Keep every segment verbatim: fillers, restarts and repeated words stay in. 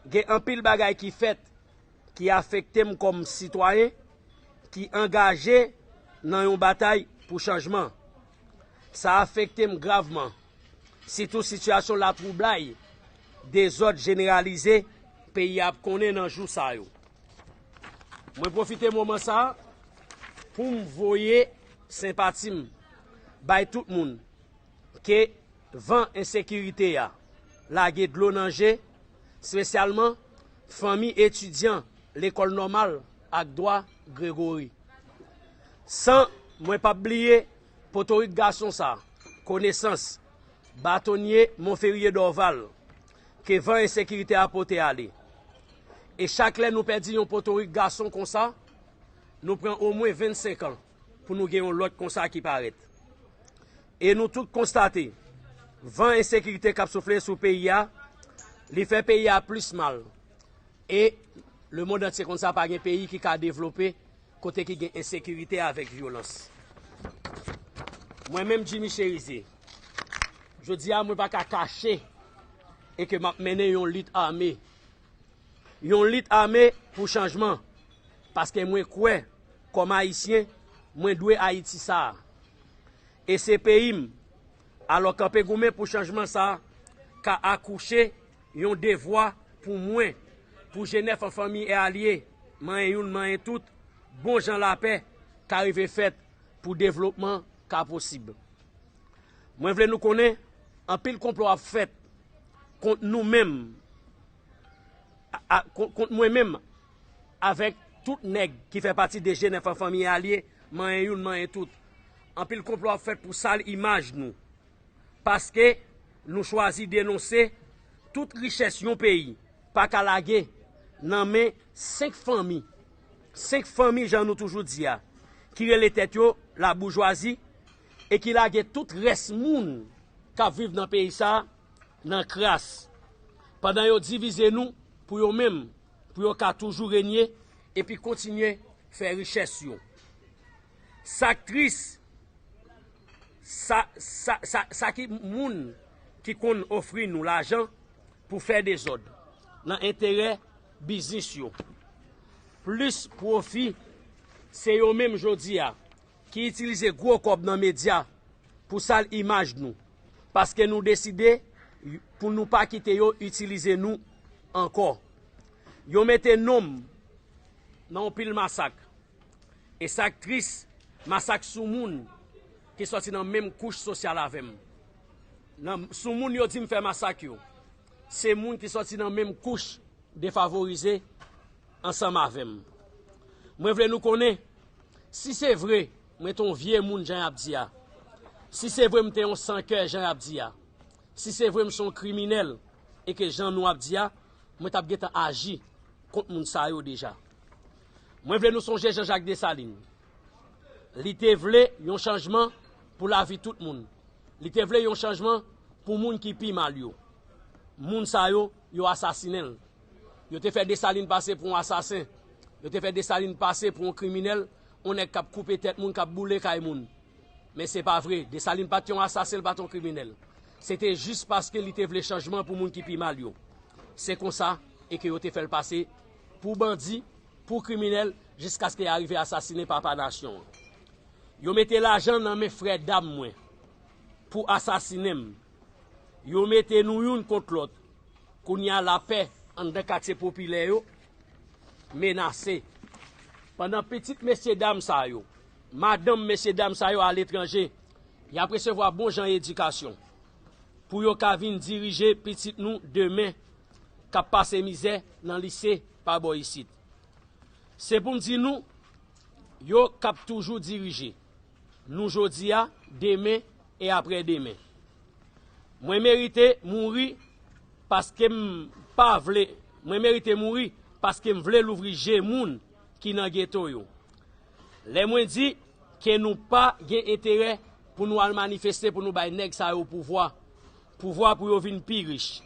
Gen anpil bagay ki fèt ki afekte m kòm sitwayen ki angaje nan yon batay pou chanjman. Sa afekte m gravman, sitou sitiyasyon latwoublay, dezòd jeneralize peyi a ap konnen nan jou sa yo. Mwen pwofite moman sa a pou m voye senpati m bay tout moun ke van ensekirite a lage dlo nan je, espesyalman fanmi etidyan Lekòl Nòmal ak Dwa Gregory. San mwen p ap bliye potorik gason sa, Konesans, batonye Monferrier Dorval, ke van ensekirite a pote ale. E chak lè nou pèdi yon potorik gason konsa, nou pran omwen vennsenk an pou nou gen yon lòt konsa ki parèt. E nou tout konstate, van ensekirite k ap soufle sou peyi a, li fè peyi a plis mal. E lemonn antye konn sa, pa gen peyi ki ka devlope kote ki gen ensekirite avèk vyolans. Mwen menm, Jimmy Chérizier, jodi a mwen pa ka kache e ke m ap mennen yon lit ame. Yon lit ame pou chanjman, paske mwen kwè, kòm Ayisyen, mwen dwe Ayiti sa a. E se peyi m. Alò, kanpe goumen pou chanjman sa a ka akouche yon devwa pou mwen, pou G nèf an fanmi e alye, manyen youn, manyen tout, bon jan lapè ka rive fèt pou devlopman ka posib. Mwen vle nou konnen, anpil konplo ap fèt kont nou menm, a, a, kont, kont mwen menm, avèk tout nèg ki fè pati de G nèf an fanmi e alye, manyen youn, manyen tout. Anpil konplo ap fèt pou sal imaj nou. Paske nou chwazi denonse tout richès yon peyi pa ka lage nan men senk fanmi. Senk fanmi, jan nou toujou di a, ki rele tèt yo laboujwazi e ki lage tout rès moun k ap viv nan peyi sa a nan kras, pandan yo divize nou pou yo menm, pou yo ka toujou renye epi kontinye fè richès yo. Sa k tris, sa, sa, sa, sa ki moun ki konn ofri nou lajan pou fè dezòd nan enterè biznis yo. Plis pwofi, se yo menm jodi a ki itilize gwo kòb nan medya pou sal imaj nou, paske nou deside pou nou pa kite yo itilize nou ankò. Yo mete non m nan yon pil masak. E sa k tris, masak sou moun ki sòti nan menm kouch sosyal avè m. Nan, sou moun yo di m fè masak yo, se moun ki sòti nan menm kouch defavorize ansanm avè m. Mwen vle nou konnen, si se vre mwen te yon vye moun jan y ap di a, si se vre m te yon san kè jan y ap di a, si se vre m se yon kriminèl e ke jan nou ap di a, mwen t ap gentan aji kont moun sa yo deja. Mwen vle nou sonje Jean Jacques Dessalines. Li te vle yon chanjman pou lavi tout moun. Li te vle yon chanjman pou moun ki pi mal yo. Moun sa yo, yo asasinen l. Yo te fè Desalin pase pou yon asasen. Yo te fè Desalin pase pou yon kriminèl, yon nèg k ap koupe tèt moun, k ap boule kay moun. Men se pa vre. Desalin pa t yon asasen, l pa t yon kriminèl. Se te jis paske li te vle chanjman pou moun ki pi mal yo. Se konsa e ke yo te fè l pase pou bandi, pou kriminèl, jiskaske y arive asasinen papa nasyon an. Yo mete lajan nan men frè dam mwen pou asasinen m. Yo mete nou youn kont lòt. Kounye a, lapè anndan katye popilè yo menase. Pandan pitit mesye dam sa yo, madanm mesye dam sa yo aletranje, y ap resevwa bon jan edikasyon pou yo ka vin dirije pitit nou demen k ap pase mizè nan lise pa bò isit. Se pou m di nou, yo k ap toujou dirije nou jodi a, demen e aprè demen. Mwen merite mouri paske m pa vle, mwen merite mouri paske m vle louvri je moun ki nan geto yo. Lè mwen di ke nou pa gen enterè pou nou al manifeste pou nou bay nèg sa yo pouvwa, pouvwa pou yo vin pi rich,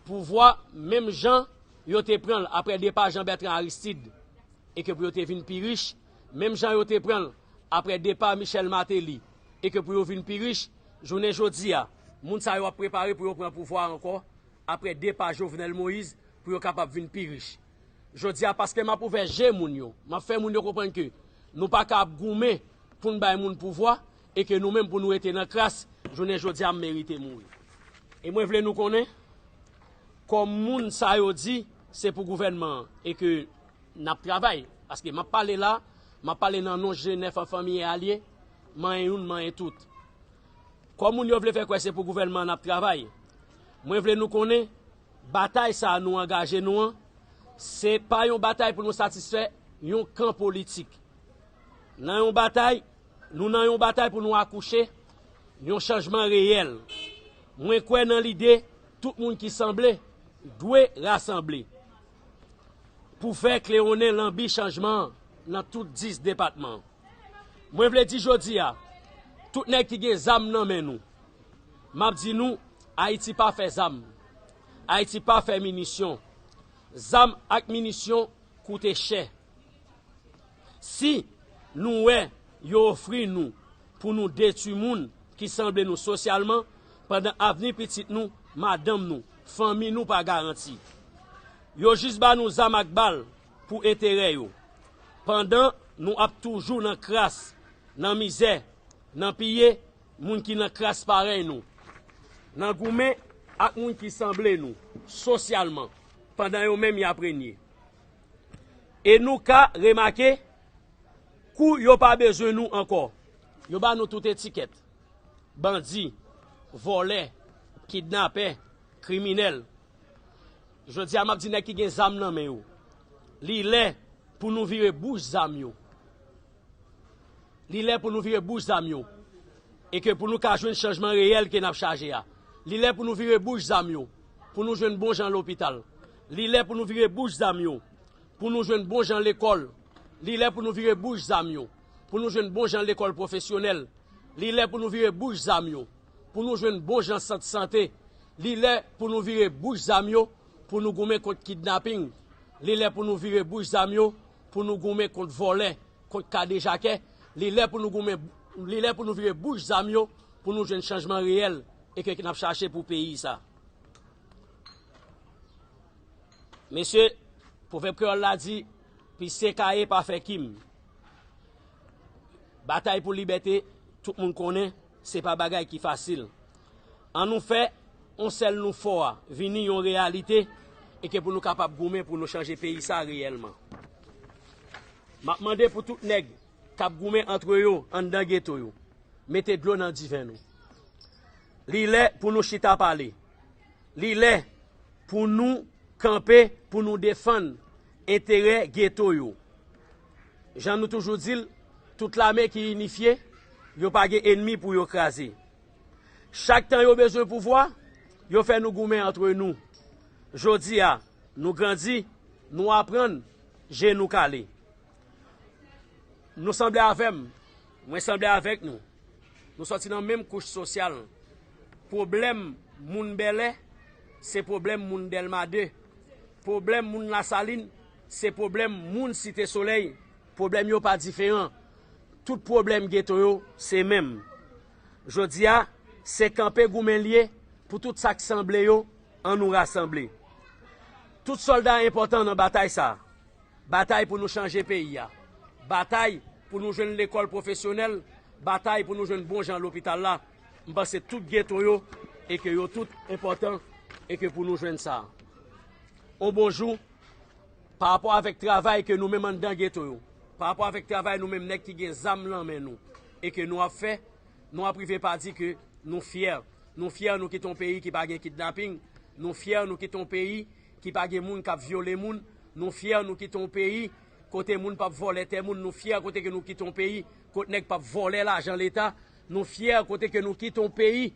pouvwa menm jan yo te pran l aprè depa Jean Bertrand Aristide, e ke pou yo te vin pi rich, menm jan yo te pran l aprè depa Michel Martelly, e ke pou yo vin pi rich, jounen jodi a, moun sa yo ap prepare pou yo pran pouvwa a ankò, aprè depa Jovenel Moïse, pou yo kapab vin pi rich. Jodi a, paske m ap ouvè je moun yo, m ap fè moun yo konprann ke nou pa ka ap goumen pou n bay moun pouvwa e ke nou menm pou nou rete nan kras, jounen jodi a m merite mouri. E mwen vle nou konnen, kòm moun sa yo di, se pou gouvènman an e ke n ap travay. Paske m ap pale la, m ap pale nan non G nèf an fanmi e alye, manyen youn, manyen tout. Kòm moun yo vle fè kwè se pou gouvènman an n ap travay, mwen vle nou konnen, batay sa a nou angaje nou an, se pa yon batay pou nou satisfè yon kan politik. Nan yon batay, nou nan yon batay pou nou akouche yon chanjman reyèl. Mwen kwè nan lide tout moun ki sanble dwe rasanble pou fè klewonnen lanbi chanjman an nan tout dis depatman an. Mwen vle di jodi a, tout nèg ki gen zam nan men nou, m ap di nou, Ayiti pa fè zam. Ayiti pa fè minisyon. Zam ak minisyon koute chè. Si nou wè yo ofri nou pou nou detwi moun ki sanble nou sosyalman, pandan avni pitit nou, madanm nou, fanmi nou pa garanti. Yo jis ba nou zam ak bal pou enterè yo, pandan nou ap toujou nan kras, nan mizè, nan piye moun ki nan kras parèy nou, nan goumen ak moun ki sanble nou sosyalman, pandan yo menm y ap renye. E nou ka remake, kou yo pa bezwen nou ankò, yo ba nou tout etikèt: bandi, vòlè, kidnapè, kriminèl. Jodi a, m ap di nèg ki gen zam nan men yo, li lè pou nou vire bouch zam yo. Li lè pou nou vire bouch zam yo. E ke pou nou ka jwenn chanjman reyèl ke n ap chache a. Li lè pou nou vire bouch zam yo, pou nou jwenn bon jan lopital. Li lè pou nou vire bouch zam yo, pou nou jwenn bon jan lekòl. Li lè pou nou vire bouch zam yo, pou nou jwenn bon jan lekòl pwofesyonèl. Li lè pou nou vire bouch zam yo, pou nou jwenn bon jan sant sante. Li lè pou nou vire bouch zam yo, pou nou goumen kont kidnaping. Li lè pou nou vire bouch zam yo, pou nou goumen kont vòlè, kont kadejakè. Li lè pou nou goumen, li lè pou nou vire bouch zam yo, pou nou jwenn chanjman reyèl e ke n ap chache pou peyi sa. Mesye, pwovèb kreyòl la di, pise kaye pa fè kim. Batay pou libète, tout moun konnen, se pa bagay ki fasil. Ann nou fè yon sèl nou fò a vini yon reyalite e ke pou nou kapab goumen pou nou chanje peyi sa reyèlman. M ap mande pou tout nèg k ap goumen antre yo anndan geto yo, mete dlo nan diven nou. Li lè pou nou chita pale. Li lè pou nou kanpe pou nou defann enterè geto yo. Jan nou toujou di l, tout lame ki inifye, yo pa gen ènmi pou yo kraze. Chak tan yo bezwen pouvwa, yo fè nou goumen antre nou. Jodi a, nou grandi, nou aprann, je nou kale. Nou sanble avè m, mwen sanble avèk nou. Nou sòti nan menm kouch sosyal. Pwoblèm moun Bèlè, se pwoblèm moun Dèlma de. Pwoblèm moun Lasalin, se pwoblèm moun Site Solèy. Pwoblèm yo pa diferan. Tout pwoblèm geto yo, se menm. Jodi a, se kanpe goumen l ye pou tout sa k sanble yo, ann nou rasanble. Tout sòlda enpòtan nan batay sa a. Batay pou nou chanje peyi a. Batay pou nou jwenn lekòl pwofesyonèl. Batay pou nou jwenn bon jan lopital la. M panse tout geto yo, e ke yo tout enpòtan, e ke pou nou jwenn sa. On bon jou, pa rapò avèk travay ke nou menm anndan geto yo, pa rapò avèk travay nou menm nèg ki gen zam nan men nou, e ke nou ap fè, nou ap rive pa di ke nou fyè. Nou fyè nou kite yon peyi ki pa gen kidnaping. Nou fyè nou kite yon peyi ki pa gen moun k ap vyole moun. Nou fyè nou kite yon peyi kote moun p ap vòlè tè moun. Nou fyè kote ke nou kite yon peyi kote nèg p ap vòlè lajan leta. Nou fyè kote ke nou kite yon peyi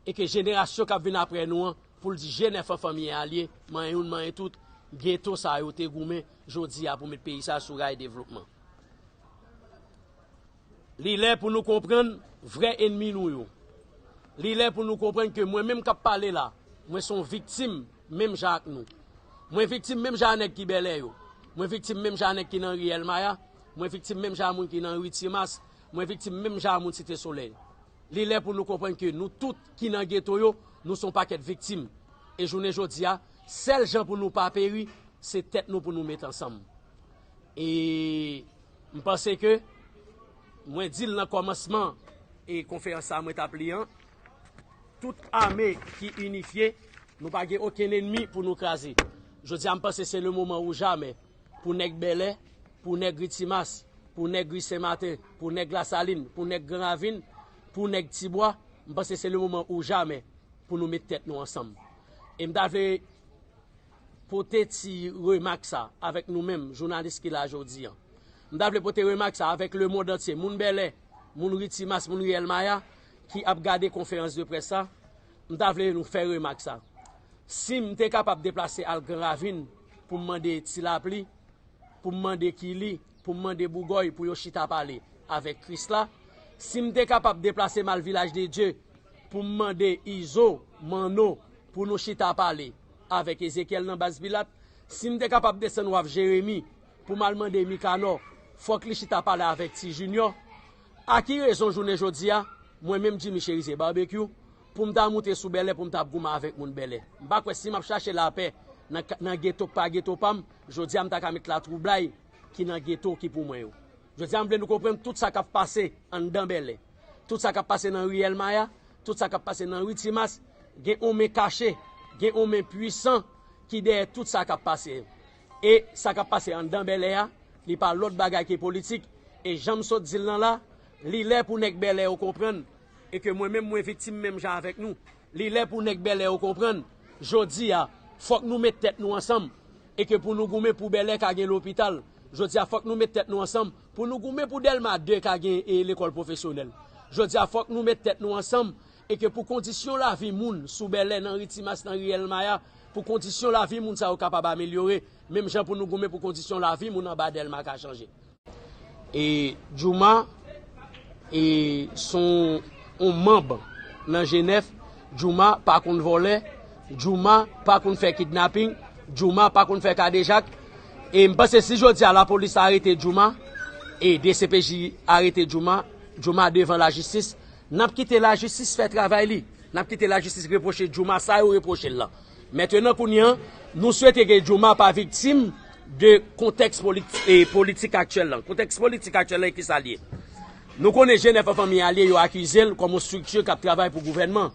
e ke jenerasyon k ap vin apre nou an, pou l di je nèf an fanmi e alye, manyen youn, manyen tout, geto sa yo te goumen jodi a pou met peyi sa sou ray devlopman. Li lè pou nou konprann vrè ènmi nou yo. Li lè pou nou konprann ke mwen menm k ap pale la, mwen se yon viktim menm jan ak nou. Mwen viktim menm jan a nèg ki Bèlè yo. Mwen viktim menm jan a nèg ki nan riyèl Maya. Mwen viktim menm jan a moun ki nan ri Timas. Mwen viktim menm jan a moun Site Solèy. Li lè pou nou konprann ke nou tout ki nan geto yo, nou se yon pakèt viktim. E jounen jodi a, Sèl jan pou nou pa peri, se tèt nou pou nou met ansanm. E m panse ke mwen di l nan kòmansman e konferans sa mwen t ap li an, tout ame ki inifye, nou pa gen okenn enmi pou nou kraze. Jodi a, m panse se le moman ou jamè pou nèg Bèlè, pou nèg Ri Timas, pou nèg Ri Sen Maten, pou nèg Lasalin, pou nèg Gran Ravin, pou nèg Tibwa, m panse se le moman ou jamè pou nou met tèt nou ansanm. E m ta vle pote ti remak sa avèk nou menm, jounalis ki la jodi an. M ta vle pote remak sa avèk lemonn antye, moun Bèlè, moun Ri Timas, moun Riyèl Maya, ki ap gade konferans de près sa, m ta vle nou fè remak sa. Si m te kapab deplase al Gran Ravin pou m mande Ti Lapli, pou m mande Kili, pou m mande Bougòy pou yo chita pale avèk Krisla, si m te kapab deplase m al Vilaj de Dye pou m mande Izo, Manno, pou nou chita pale avèk Ezekyèl nan Baz Pilat, si m te kapab desann waf Jeremi pou m al mande Mikanò, fòk li chita pale avèk Ti Jinyò. A ki rezon jounen jodi a, mwen menm Jimmy Cherizier Barbecue, pou m ta moute sou Bèlè, pou m ta ap goumen avèk moun Bèlè? M pa kwè si m ap chache lapè nan, nan geto k pa geto pa m, jodi a m ta ka met latwoublay ki nan geto ki pou mwen yo. Jodi a m vle nou konprann tout sa k ap pase anndan Bèlè, tout sa k ap pase nan Riyèl Maya, tout sa k ap pase nan Ri Timas, gen on men kache, gen on men pwisan ki dèyè tout sa k ap pase. E sa k ap pase anndan Bèlè a, li pa lòt bagay ke politik. E jan m sot di l nan la, li lè pou nèg Bèlè yo konprann, e ke mwen menm mwen viktim menm jan avèk nou. Li lè pou nèg Bèlè yo konprann, jodi a, fòk nou met tèt nou ansanm, e ke pou nou goumen pou Bèlè ka gen lopital. Jodi a, fòk nou met tèt nou ansanm pou nou goumen pou Dèlma de ka gen, e, lekòl pwofesyonèl. Jodi a, fòk nou met tèt nou ansanm, e ke pou kondisyon lavi moun sou Bèlè, nan Ri Timas, nan Riyèl Maya, pou kondisyon lavi moun sa yo kapab amelyore, menm jan pou nou goumen pou kondisyon lavi moun anba Dèlma ka chanje. E Djouma, e, se yon, yon manm nan G nèf. Djouma pa konn vòlè. Djouma pa konn fè kidnaping. Djouma pa konn fè kadejak. E m panse si jodi a lapolis arete Djouma, e D C P J arete Djouma, Djouma devan lajistis, n ap kite lajistis fè travay li. N ap kite lajistis repwoche Djouma sa yo repwoche l lan. Mentenan, kounye a, nou swete ke Djouma pa viktim de kontèks politi-, e, politik aktyèl lan. Kontèks politik aktyèl lan, e kisa l ye? Nou konnen G nèf an Fanmi Alye, yo akize l kòm yon estrikti k ap travay pou gouvènman.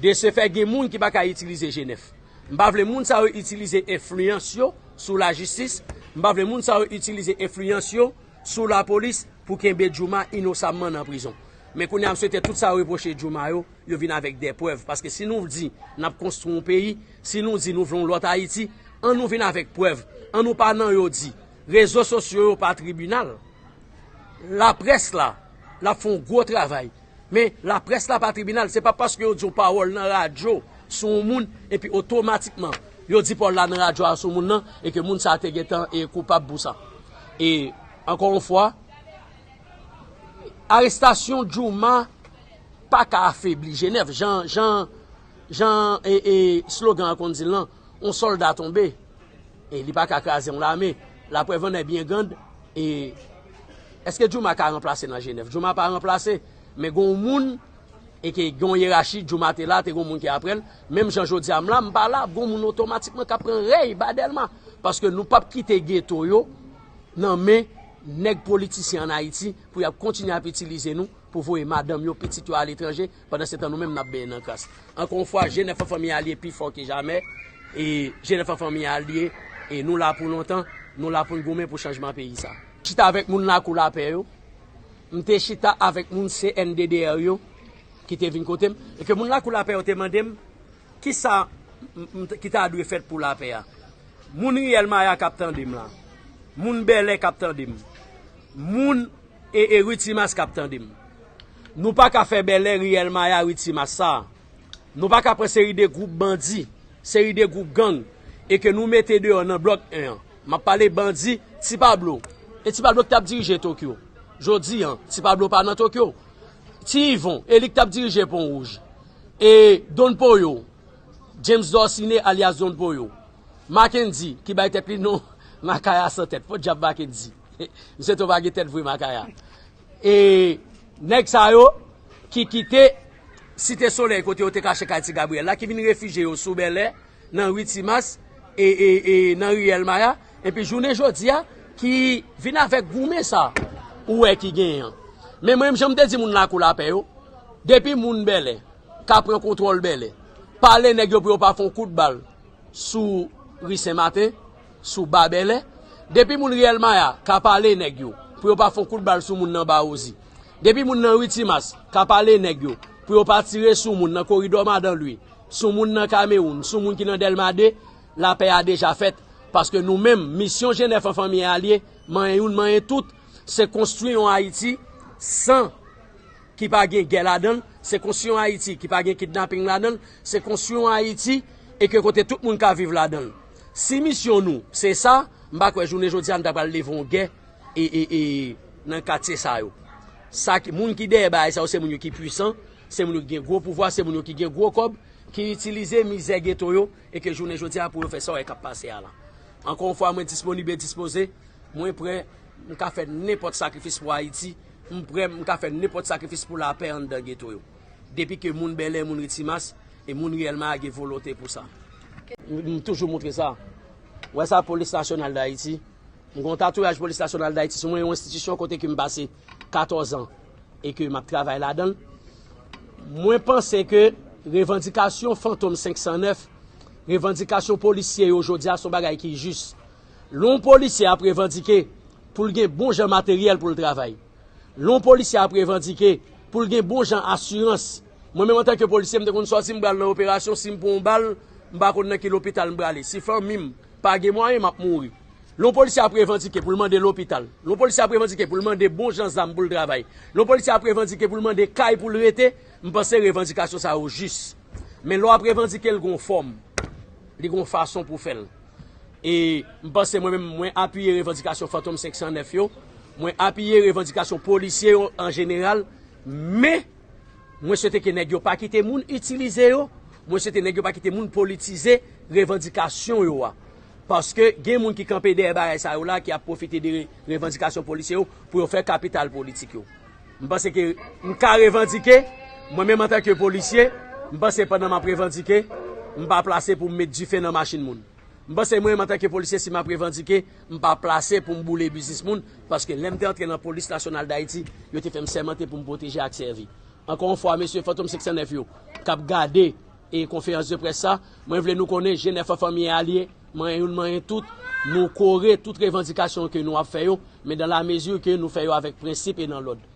De se fè, gen moun ki pa ka itilize G nèf. M pa vle moun sa yo itilize enfliyans yo sou lajistis. M pa vle moun sa yo itilize enfliyans yo sou lapolis pou kenbe Djouma inosamman nan prizon. Men kounye a, m swete tout sa yo repwoche Djouma yo, yo vin avèk de prèv. Paske si nou di n ap konstwi yon peyi, si nou di nou vle yon lòt Ayiti, ann nou vin avèk prèv. Ann nou pa nan yo di. Rezo sosyo yo pa tribinal. Laprès la, l ap fè yon gwo travay. Men laprès la pa tribinal. Se pa paske yo di yon pawòl nan radyo sou yon moun, epi otomatikman, yo di pawòl la nan radyo a sou moun nan, e ke moun sa a te gentan e koupab pou sa. E, ankò yon fwa, arestasyon Djouma pa ka afebli G nèf, jan, jan, jan, e, e, slogan an konn di l lan, yon sòlda tonbe, e li pa ka kraze yon lame. Laprèv an è byen grann, e èske Djouma ka ranplase nan G nèf? Djouma pa ranplase, men gen yon moun, e ke gen yon yerachi, Djouma te la, te gen yon moun ki apre l. Menm jan jodi a m la, m pa la, gen yon moun otomatikman k ap pran rèy ba Dèlma. Paske nou p ap kite geto yo nan men nèg politisyen ann Ayiti pou y ap kontinye ap itilize nou pou voye madanm yo, pitit yo aletranje, pandan se tan nou menm n ap benyen nan kras. Ankò yon fwa, G nèf an Fanmi Alye pi fò ke jamè, e G nèf an Fanmi Alye, e nou la pou lontan, nou la pou n goumen pou chanjman peyi sa. Chita avèk moun Lakou Lapè yo, m te chita avèk moun C N D D R yo ki te vin kote m, e ke moun Lakou Lapè yo te mande m, kisa m, m, ki ta dwe fèt pou lapè a? Moun Riyèl Maya k ap tande m la, moun Bèlè k ap tande m, moun e, e Ri Timas k ap tande m. Nou pa ka fè Bèlè, Riyèl Maya, Ri Timas sa. Nou pa ka pran seri de gwoup bandi, seri de gwoup gang, e ke nou mete deyò nan blòk en an. M ap pale bandi, Ti Pablo. E Ti Pablo ki t ap dirije Tokyo. Jodi an, Ti Pablo pa nan Tokyo. Ti Yvon, e li ki t ap dirije Pon Wouj. E Don Poyo, James Dorcine alyas Don Poyo. Mackendy, ki bay tèt li non Makaya san tèt. Podyab Mackendy. M swete w pa gen tèt vre Makaya. E nèg sa yo ki kite Site Solèy kote yo te kache kay Ti Gabriyèl la, ki vin refijye yo sou Bèlè, nan Ri Timas, e, e, e, nan riyèl Maya, epi jounen jodi a, ki vin avèk goumen sa ou wè ki genyen an. Men mwen, jan m te di moun Lakou Lapè yo, depi moun Bèlè ka pran kontwòl Bèlè, pale nèg yo pou yo pa fè yon kout bal sou ri Sen Maten, sou Ba Bèlè, depi moun riyèl Maya ka pale nèg yo pou yo pa fè yon kout bal sou moun nan Ba Wozi, depi moun nan ri Timas ka pale nèg yo pou yo pa tire sou moun nan koridò Madan Lwi, sou moun nan Kamewoun, sou moun ki nan Dèlma de, lapè a deja fèt. Paske nou menm, misyon G nèf an Fanmi Alye, manyen youn, manyen tout, se konstwi yon Ayiti san ki pa gen gè ladan l, se konstwi yon Ayiti ki pa gen kidnaping ladan l, se konstwi yon Ayiti e ke kote tout moun ka viv ladan l. Si misyon nou se sa, m pa kwè jounen jodi a nou ta pral leve yon gè e, e, e, nan katye sa yo. Sa ki, moun ki dèyè bagay sa yo, se moun yo ki pwisan, se moun yo ki gen gwo pouvwa, se moun yo ki gen gwo kòb, ki itilize mizè geto yo, e ke jounen jodi a pou yo fè sa w wè k ap pase a la. Ankò yon fwa, mwen disponib e dispoze, mwen prè, m ka fè nenpòt sakrifis pou Ayiti, m prè, m ka fè nenpòt sakrifis pou lapè anndan geto yo. Depi ke moun Bèlè, moun ri Timas, e moun riyèl Maya gen volonte pou sa. M, m toujou montre sa. Wè sa, Polis Nasyonal Dayiti, m gen yon tatouaj Polis Nasyonal Dayiti sou mwen, yon enstitisyon kote ke m pase katòz an e ke m ap travay ladan l. Mwen panse ke revandikasyon Fantom senk san nèf, revandikasyon polisye yo jodi a, se yon bagay ki jis. Lè yon polisye ap revandike pou l gen bon jan materyèl pou l travay, lè yon polisye ap revandike pou l gen bon jan asirans, mwen menm antanke polisye, m te konn sòti, m pral nan operasyon, si m pran yon bal, m pa konn nan ki lopital m prale. Si fanmi m pa gen mwayen, m ap mouri. Lè yon polisye ap revandike pou l mande lopital, lè yon polisye ap revandike pou l mande bon jan zam pou l travay, lè yon polisye ap revandike pou l mande kay pou l rete, m panse revandikasyon sa yo jis. Men lè w ap revandike l, gen yon fòm, li gen yon fason pou w fè l. E m panse mwen menm, mwen apiye revandikasyon Fantom senk san nèf yo, mwen apiye revandikasyon polisye yo an jeneral, men mwen swete ke nèg yo pa kite moun itilize yo, mwen swete nèg yo pa kite moun politize revandikasyon yo a. Paske gen moun ki kanpe dèyè bagay sa yo la, ki ap pwofite de re-, revandikasyon polisye yo pou yo fè kapital politik yo. M panse ke m ka revandike, mwen menm antanke polisye, m panse pandan m ap revandike, m pa plase pou m met dife nan machin moun. M panse mwen menm antanke polisye, si m ap revandike, m pa plase pou m boule biznis moun, paske lè m te antre nan Polis Nasyonal Dayiti, yo te fè m sèmante pou m pwoteje ak sèvi. Ankò yon fwa, mesye Fantom senk san nèf yo k ap gade e konferans de près sa, mwen vle nou konnen G nèf an Fanmi Alye, manyen youn, manyen tout, nou kore tout revandikasyon ke nou ap fè yo, men dan la mezi ke nou fè yo avèk prensip e nan lòd.